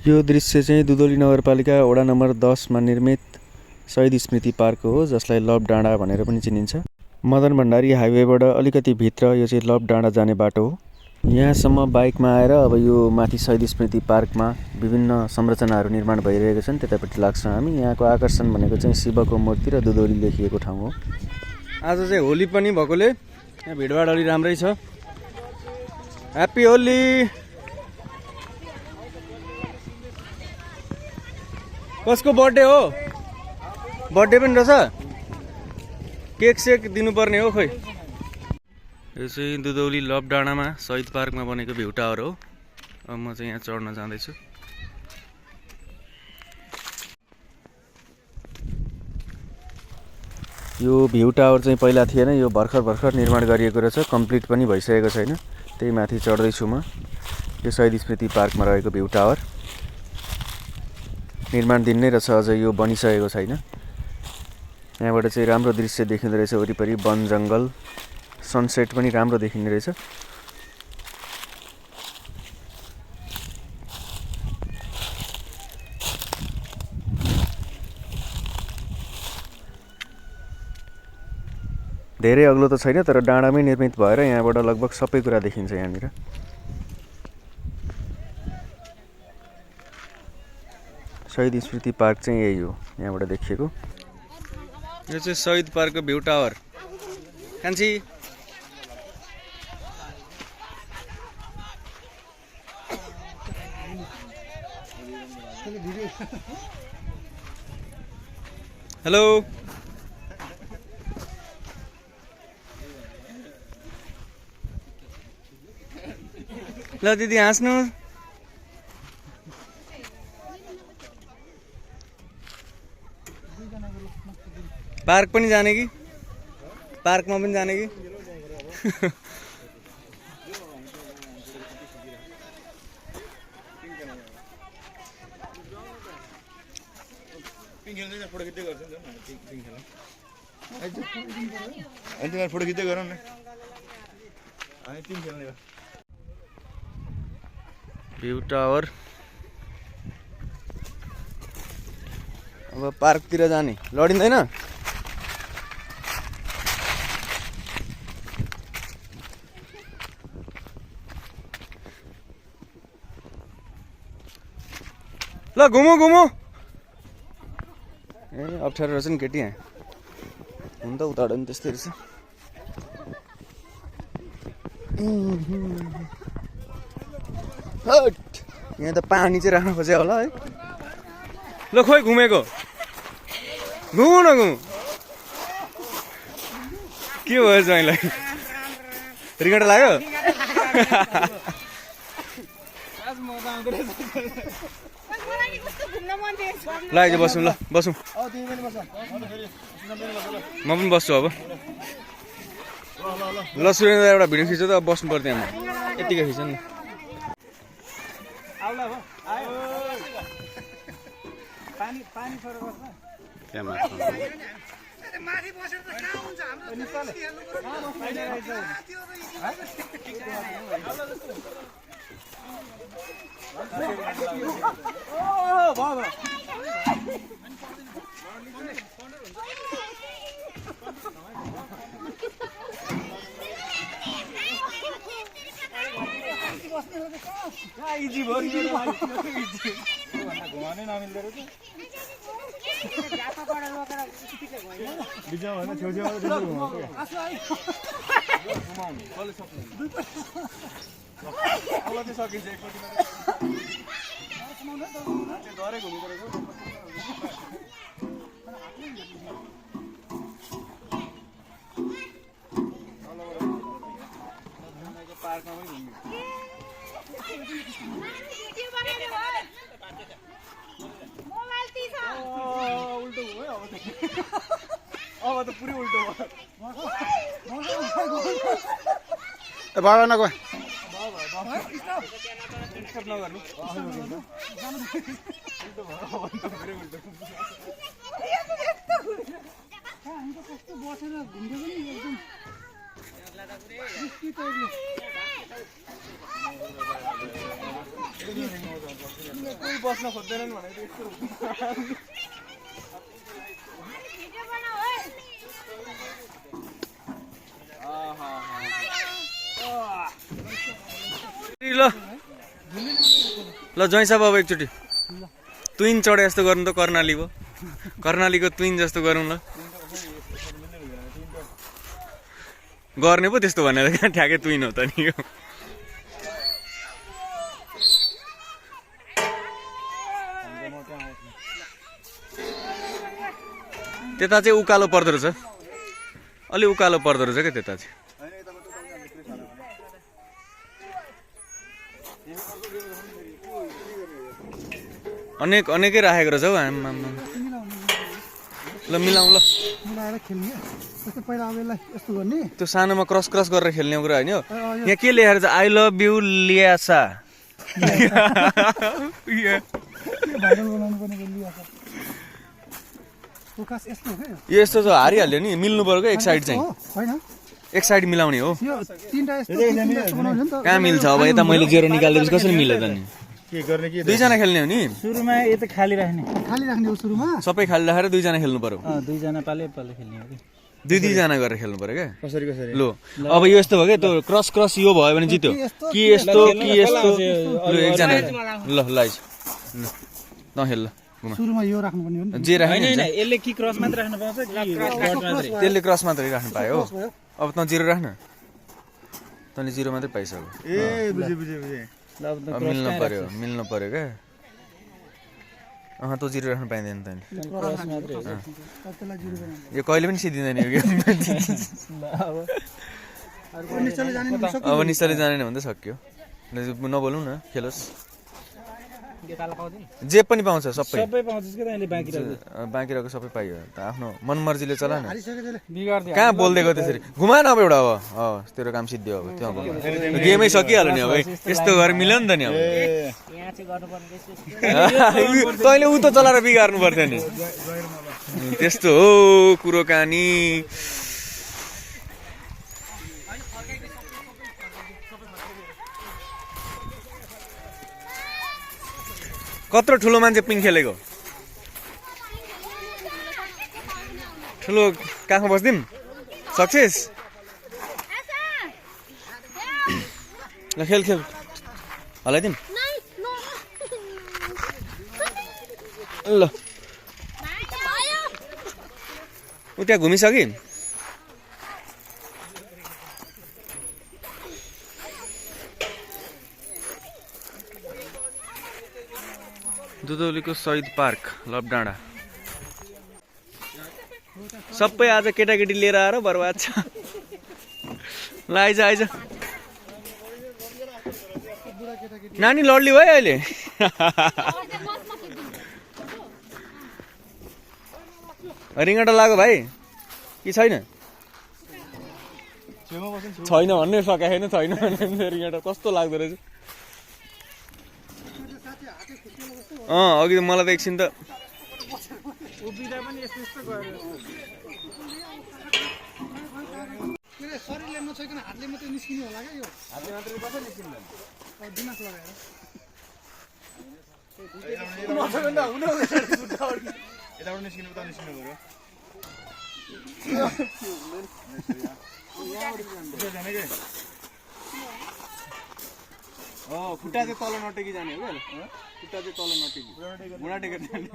यो दृश्य चाहिँ दुधौली नगरपालिका वडा नम्बर 10 मा निर्मित शहीद स्मृति पार्क हो, जसलाई लभ डाँडा भनेर पनि चिनिन्छ। मदन भण्डारी हाइवेबाट अलिकति भित्र यो चाहिँ लभ डाँडा जाने बाटो हो। यहाँसम्म बाइकमा आएर अब यो माथि शहीद स्मृति पार्कमा विभिन्न संरचनाहरू निर्माण भइरहेका छन्, त्यतापट्टि लाग्छौँ हामी। यहाँको आकर्षण भनेको चाहिँ शिवको मूर्ति र दुधौली लेखिएको ठाउँ हो। आज चाहिँ होली पनि भएकोले यहाँ भिडभाड अलि राम्रै छ। ह्याप्पी होली। कसको बर्थडे हो? बर्थडे पनि रहेछ। केक सेक दिनुपर्ने हो खोइ। यो चाहिँ दुधौली लभ डाँडामा शहीद पार्कमा बनेको भ्यू टावर हो। अब म चाहिँ यहाँ चढ्न जाँदैछु। यो भ्यू टावर चाहिँ पहिला थिएन, यो भर्खर निर्माण गरिएको रहेछ, कम्प्लिट पनि भइसकेको छैन। त्यही माथि चढ्दैछु म। यो शहीद स्मृति पार्कमा रहेको भ्यू टावर निर्माणधीन नै रहेछ, अझ यो बनिसकेको छैन। यहाँबाट चाहिँ राम्रो दृश्य देखिँदो रहेछ, वरिपरि वन जङ्गल, सनसेट पनि राम्रो देखिने रहेछ। धेरै अग्लो त छैन, तर डाँडामै निर्मित भएर यहाँबाट लगभग सबै कुरा देखिन्छ। यहाँनिर शहीद स्मृति पार्क चाहिँ यही हो, यहाँबाट देखिएको। यो चाहिँ शहीद पार्कको भ्यू टावर। कान्छी हेलो। ल दिदी हाँस्नु। पार्क पनि जाने कि? पार्कमा पनि जाने कि? फोटो खिच्दै गरौँ न। View tower. अब पार्कतिर जाने लडिँदैन। ल घुमो घुमो। ए अप्ठ्यारो रहेछ नि केटी। यहाँ हुन त उताबाट पनि त्यस्तै रहेछ। यहाँ त पानी चाहिँ राख्नु खोज्यो होला है। ल खोइ घुमेको। घुमु न घुमु। के भयो ज्वाइँलाई? रिङ्गटा लाग्यो? ल आइज बसौँ। ल बसौँ। म पनि बस्छु अब। ल सुरेन्द्र एउटा भिडियो खिच्यो त, अब बस्नु पर्थ्यो म। यतिकै खिच्नु नि। अब त पुरै उल्टो भयो। बाबा नगो। स्टप नगर्नु। बस्न खोज्दैनन् भनेर यस्तो ल जय साहब अब एकचोटि ट्विन चढे जस्तो गर्नु त कर्णाली भयो कर्णालीको ट्विन जस्तो गरौँ ल गर्ने पो त्यस्तो भनेर ठ्याक्कै ट्विन हो त नि यो त्यता चाहिँ उकालो पर्दो रहेछ अलि उकालो पर्दो रहेछ क्या त्यता चाहिँ अनेकै राखेको रहेछ हौ आम्मा ल मिलाउँ ल मिलाएर खेल्ने जस्तै पहिला अब यसलाई यस्तो गर्ने त्यो सानोमा क्रस गरेर खेल्ने कुरा होइन यहाँ के लेखेर छ आई लभ यु लियासा भाइरल बनाउनु पर्ने लियासा फोकस यस्तो हो क्या यो यस्तो चाहिँ हारिहाल्यो नि मिल्नु पर्यो क्या एक साइड चाहिँ होइन एक साइड मिलाउने हो यो तीनटा यस्तो बनाउने नि त कहाँ मिल्छ अब यता मैले जेरो निकाल्दैपछि कसरी मिल्यो त नि के गर्ने के दुईजना खेल्ने हो नि सुरुमा यता खाली राख्ने हो सुरुमा सबै खाली राखेर दुईजना खेल्नु पर्यो दुईजना पाले खेल्ने हो कि दुईजना गरेर खेल्नु पर्यो क्या कसरी कसरी लो अब यो यस्तो भयो क्या त्यो क्रस यो भयो भने जित्यो कि यस्तो ल एकजना ल लाइज ल खेल ल सुरुमा यो राख्नुपर्ने हो नि जे राख्ने हैन यसले कि क्रस मात्र राख्न पाउँछ कि डट मात्रै त्यसले क्रस मात्रै राख्नु पायो हो अब त जिरो राख्न तैँले जिरो मात्रै पाइसक्यो ए बुझे अब मिल्नु पर्यो क्या तँ जिरो राख्नु पाइँदैन तैँले क्रस मात्रै हो त्यसलाई जिरो बनाउनु यो कहिले पनि सिद्धिँदैन यो निश्चयले जाने नि अब निश्चयले जानेन भने त सक्यो नबोलौँ न खेलोस् के ताला पाउँदैन जे पनि पाउँछ सबै सबै पाउँछस् के तैँले बाँकी राख्छ बाँकी रहेको सबै पाइयो त आफ्नो मनमर्जीले चला न हारिसक्यो त्यसले बिगार्दै कहाँ बोल्दैको त्यसरी घुमा न अब एउटा अब तेरो काम सिद्धियो अब त्यो गेमै सकिहाल्यो नि अब यस्तो गरेर मिल्यो नि त नि अब यहाँ चाहिँ गर्नुपर्ने तैँले उ त चलाएर बिगार्नु पर्थ्यो नि त्यस्तो हो कुरो कहानी कत्रो ठुलो मान्छे पिङ खेलेको ठुलो काखमा बस्दिम सक्सेस ल खेल हलाइदिउँ ल उ त्यहाँ घुमिसकि दुधौलीको शहीद पार्क लपडाँडा सबै आज केटाकेटी लिएर आएर बर्बाद छ ल आइज नानी लड्ली भयो अहिले रिङ्गटा लाग्यो भाइ कि छैन भन्ने सकाएन छैन भने रिङ्गटा कस्तो लाग्दो रहेछ अघि मलाई त एकछिन त शरीरले नछोइकन हातले मात्रै निस्किनु होला क्या यो हातले मात्रै कसरी निस्किन्छ दिमाग लगाएर यताबाट निस्किनु उता निस्किनु पर्यो खुट्टा चाहिँ तल नटेकी जाने हो क्या खुट्टा चाहिँ तल नटेकी घुँडा टेकेर जाने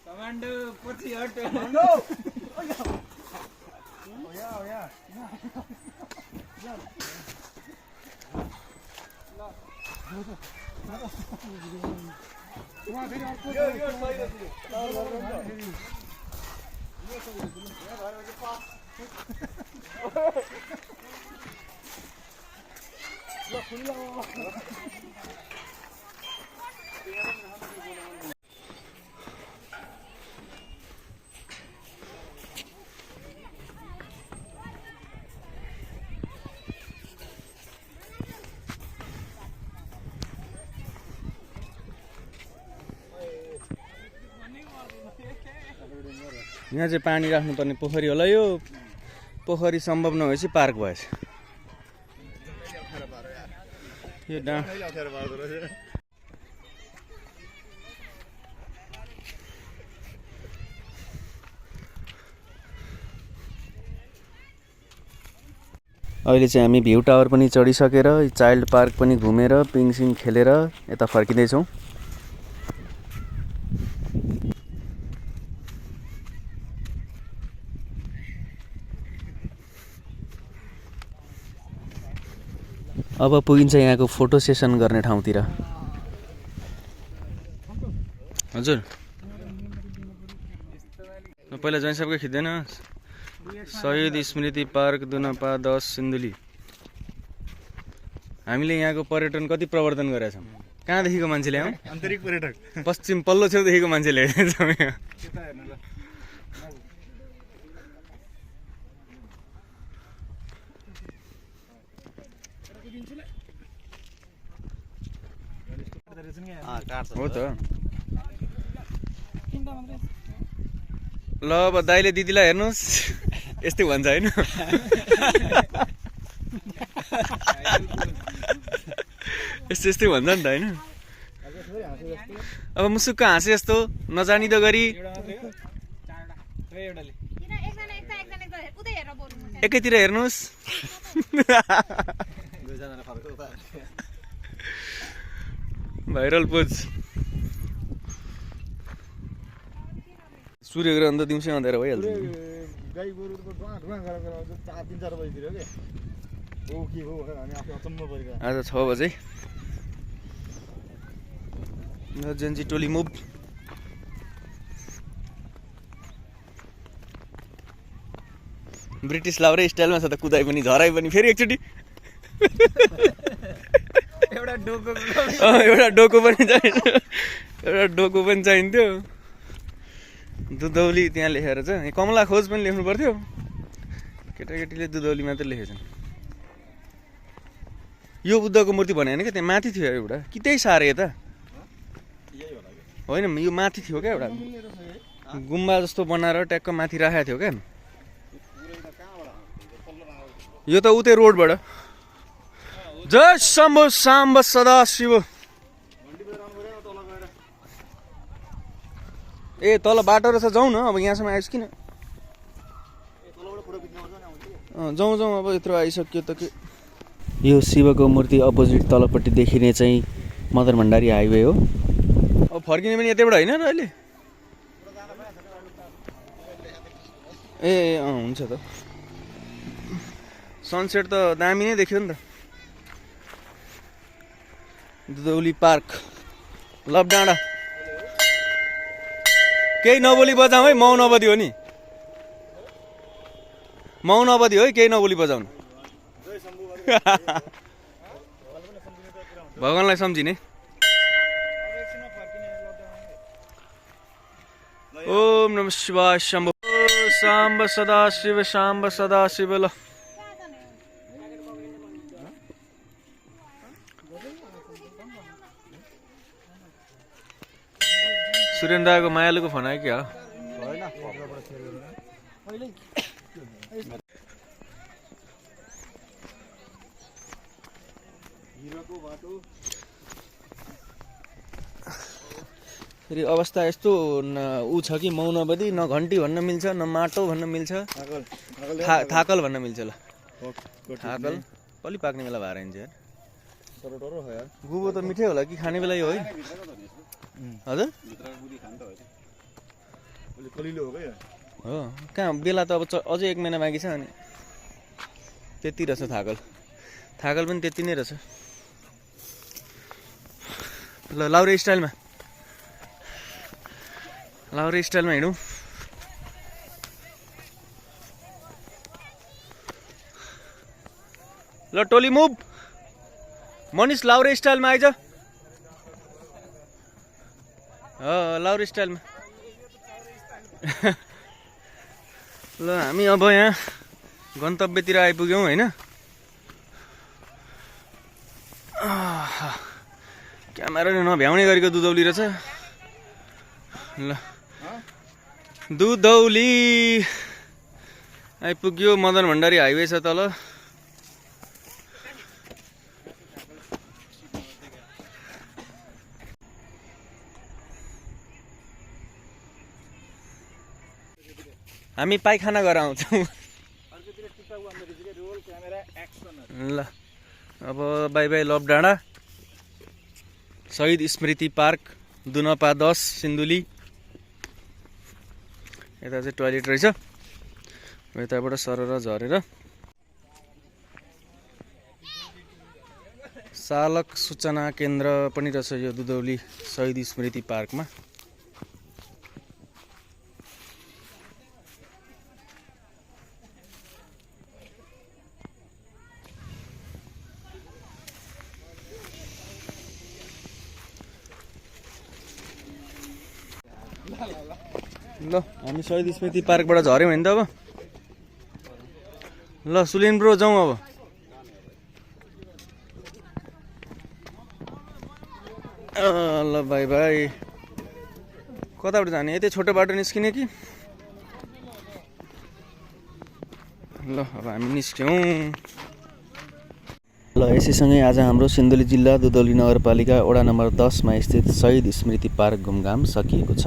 कमान्डो पछि हट यहाँ चाहिँ पानी राख्नुपर्ने पोखरी होला यो पोखरी सम्भव नभएपछि पार्क भएछ यो डाँडा अहिले अप्ठ्यारो पार्दो रहेछ अहिले चाहिँ हामी भ्यू टावर पनि चढिसकेर चाइल्ड पार्क पनि घुमेर पिङसिङ खेलेर यता फर्किँदैछौँ। अब पुगिन्छ यहाँको फोटो सेसन गर्ने ठाउँतिर। हजुर पहिला जैन सबकै खिच्दैन। शहीद स्मृति पार्क दुनपा 10 सिन्धुली। हामीले यहाँको पर्यटन कति प्रवर्धन गरेका छौँ। कहाँदेखिको मान्छेले आउँ आन्तरिक पर्यटक पश्चिम पल्लो छेउदेखिको मान्छेले छौँ यहाँ। हो त ल अब दाइले दिदीलाई हेर्नुहोस् यस्तै भन्छ होइन। यस्तै भन्छ नि त होइन। अब मुसुक्क हाँसे जस्तो नजानिदो गरी एकैतिर हेर्नुहोस्। Viral pose. सूर्यग्रहण त दिउँसै अँध्यारो भइहाल्छ। गाई गोरुको धुवाँ गरेर 3-4 बजीतिर के हो के हो भनेर हामी आफू अचम्म परिरहेको। आज 6 बजे जेन्जी टोली मुभ। ब्रिटिस लाउरे स्टाइलमा छ त कुदाइ पनि झराइ पनि फेरि एकचोटि एउटा डोको पनि चाहिन्छ। एउटा डोको पनि चाहिन्थ्यो। दुधौली त्यहाँ लेखेर छ। कमला खोज पनि लेख्नु पर्थ्यो। केटाकेटीले दुधौली मात्रै लेखेछन्। यो बुद्धको मूर्ति भने होइन क्या त्यहाँ माथि थियो एउटा कि त्यही सारे यता होइन यो माथि थियो क्या एउटा गुम्बा जस्तो बनाएर ट्याक्क माथि राखेको थियो क्या। यो त उतै रोडबाट जय शम्भो साम्ब सदा शिव। ए तल बाटो रहेछ जाउँ न। अब यहाँसम्म आइस् किन जाउँ अब यत्रो आइसक्यो त के। यो शिवको मूर्ति अपोजिट तलपट्टि देखिने चाहिँ मदन भण्डारी हाइवे हो। अब फर्किने पनि यतैबाट होइन र अहिले। ए हुन्छ त। सनसेट त दामी नै देख्यो नि त। दुधौली पार्क लभ डाँडा। केही नबोली बजाऊ है। मौन अवधि हो नि। मौन अवधि हो है केही नबोली बजाउनु। भगवानलाई सम्झिने। ओम नमः शिवाय शम्भो साम्ब सदा शिव साम्ब सदा शिव। ल सुरेन्द्रको मायालुको फोन आयो क्या फेरि अवस्था यस्तो ऊ छ कि मौन अवधि न घन्टी भन्न मिल्छ न माटो भन्न मिल्छ थाकल भन्न मिल्छ। ल थाकल कहिले पाक्ने बेला भएर हिँड्छ यार। गुबो त मिठै होला कि खाने बेला यो है। हजुर हो कहाँ बेला त अब अझै 1 महिना बाँकी छ। अनि त्यति रहेछ थाकल। थाकल पनि त्यति नै रहेछ। ल लाउरे स्टाइलमा हिँडौँ। ल टोली मुभ। मनिष लाउरे स्टाइलमा आइज। लाउरे स्टाइलमा। ल हामी अब यहाँ गन्तव्यतिर आइपुग्यौँ होइन। क्यामेराले नभ्याउने गरेको दुधौली रहेछ। ल दुधौली आइपुग्यो। मदन भण्डारी हाइवे छ तल। हामी पाइखाना गरेर आउँछौँ। ल अब बाई बाई लभ डाँडा, शहीद स्मृति पार्क, दुनपा 10 सिन्धुली। यता चाहिँ टोयलेट रहेछ, यताबाट सरर झरेर चालक सूचना केन्द्र पनि रहेछ यो दुधौली शहीद स्मृति पार्कमा। ल हामी शहीद स्मृति पार्कबाट झऱ्यौँ नि त अब। ल सुलिन ब्रो जाउँ अब। ल बाई बाई। कताबाट जाने? यतै छोटो बाटो निस्किने कि? ल अब हामी निस्क्यौँ। ल यसैसँगै आज हाम्रो सिन्धुली जिल्ला दुधौली नगरपालिका वडा नम्बर 10 मा स्थित शहीद स्मृति पार्क घुमघाम सकिएको छ।